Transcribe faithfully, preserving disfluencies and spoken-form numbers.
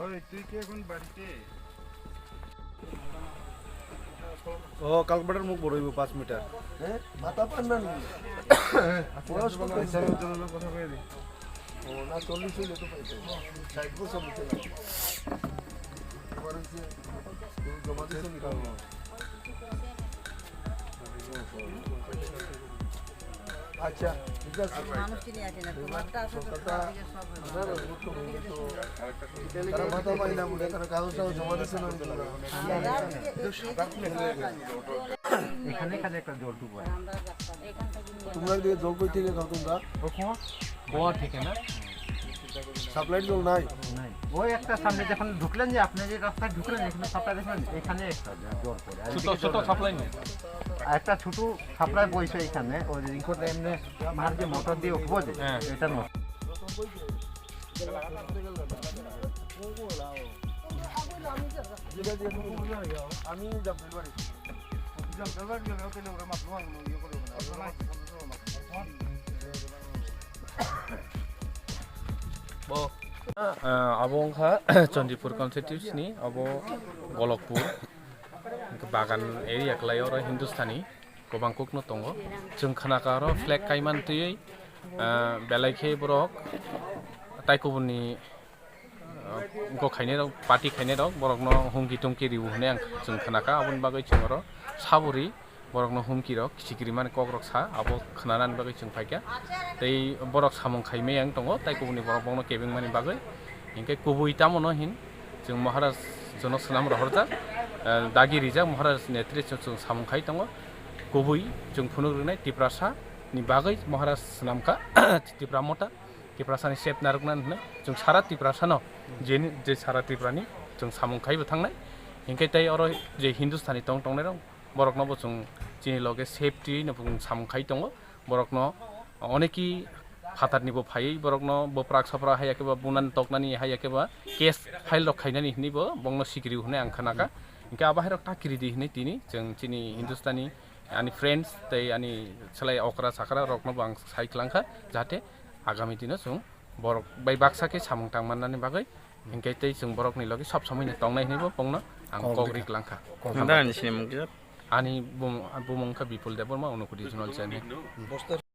ওই, তুই কি এখন বাড়িতে? ও, কালকের মুখ বড় হইব পাঁচ মিটার। হ্যাঁ? মাথা পান না নি? বয়স কত হয়েছে? কথা কয়ে দি। ও, না, চল্লিশ হইলে তো পাইছে। ষাট বছর হইতে লাগে। এবার হচ্ছে, তুমি জমা দিছো নি কারণ? আচ্ছা, ঠিক আছে। মানুষ চিনি আসে না, তোমারটা আসে তো, সরকারটা তোমার দিকে সব হয়ে যাবে। তারা মাথা পায় না বলে, তারা কাগজ টাগজ জমা দিচ্ছে না, আমরা আজকে এই, এই যে সরকার এখানে, এখানে একটা জলটুকু আছে। আমরা রাস্তা, এখান থেকে নিয়ে তোমরা দিয়ে জল কই থেকে খাও তোমরা? ও কুয়া? কুয়া থেকে না? সাপ্লাইর জল নাই? নাই। ওই একটা সামনে যখন ঢুকলেন, যে আপনি যে রাস্তায় ঢুকলেন, এখানে সাপ্লাই দেখলেন, এখানে একটা জল পড়ে। আর ছোট, এদিকে ছোট জল নেই। সাপ্লাই নেই। আর একটা ছোট সাপ্লাই বইছে এখানে, ওই রিংকোট এমনি মার যে মোটর দিয়ে উঠবো যে, হ্যাঁ। এটা নষ্ট। আমি Bo, ah, abo wngkha Chandipur constituency ni, abo Golokpur, hwnkhe bagan area kwlai oro Hindustani kwbang kukno tongo. Chwng khnakha oro flag kaiman twiwi, ah, belai khe borok tai kubuni ah, go khainai rok, party khainai rok, borok no humki tumki riu hinui ang chwng khna kha, aboni bagwi chwng oro saburi borok no humki rok, sikiri mani kok rok sa, abo khna nani bagwi chwng phai kha. Tei borok samung khai maya wng tongo, tai kubuni borok bokno kebeng mani bagwi. Hinkhe kubui tamo no hin chwng Maharaj chwng no swnam rohor jak, ah, dagi rijak Maharaj netrito chwng samung khai tongo. Kubui chwng phunuk rwnai Tiprasa ni bagwi Maharaj swnam kha, Tipra Motha. Tiprasani sep narwkna hinwi chwng sara Tiprasano, jeni, je sara Triprani chwng samung khaibo thangnai. Hinkhe tei oro je Hindustani tong tongnairok, boroknobo chwng chini loge safety no chwng samung khai tongo. Borokno oneki phatarnibo phaiwi borokno boprak sopra hai yakhe ba bunani toknani hai yakhe ba case file rok khainani hinwi bo bongno sikiri hwnwi ang khanakha. Hinkhe abo hairok ta kiridi hinwi tini chwng chini Hindustani ani friends tei ani swlai okra sakra roknobo ang sai klangkha, jahate agami dino chwng borok bai baksa khe samung tang mannani bagwi, hinkhe tei chwng borokni logi sob somoino tongnai hinwi bo bongno ang kok riklang kha. Nda ani sinimung kisa? Ani bum-, bumung wngkha Bipul Debbarma, Unakoti Regional Chairman.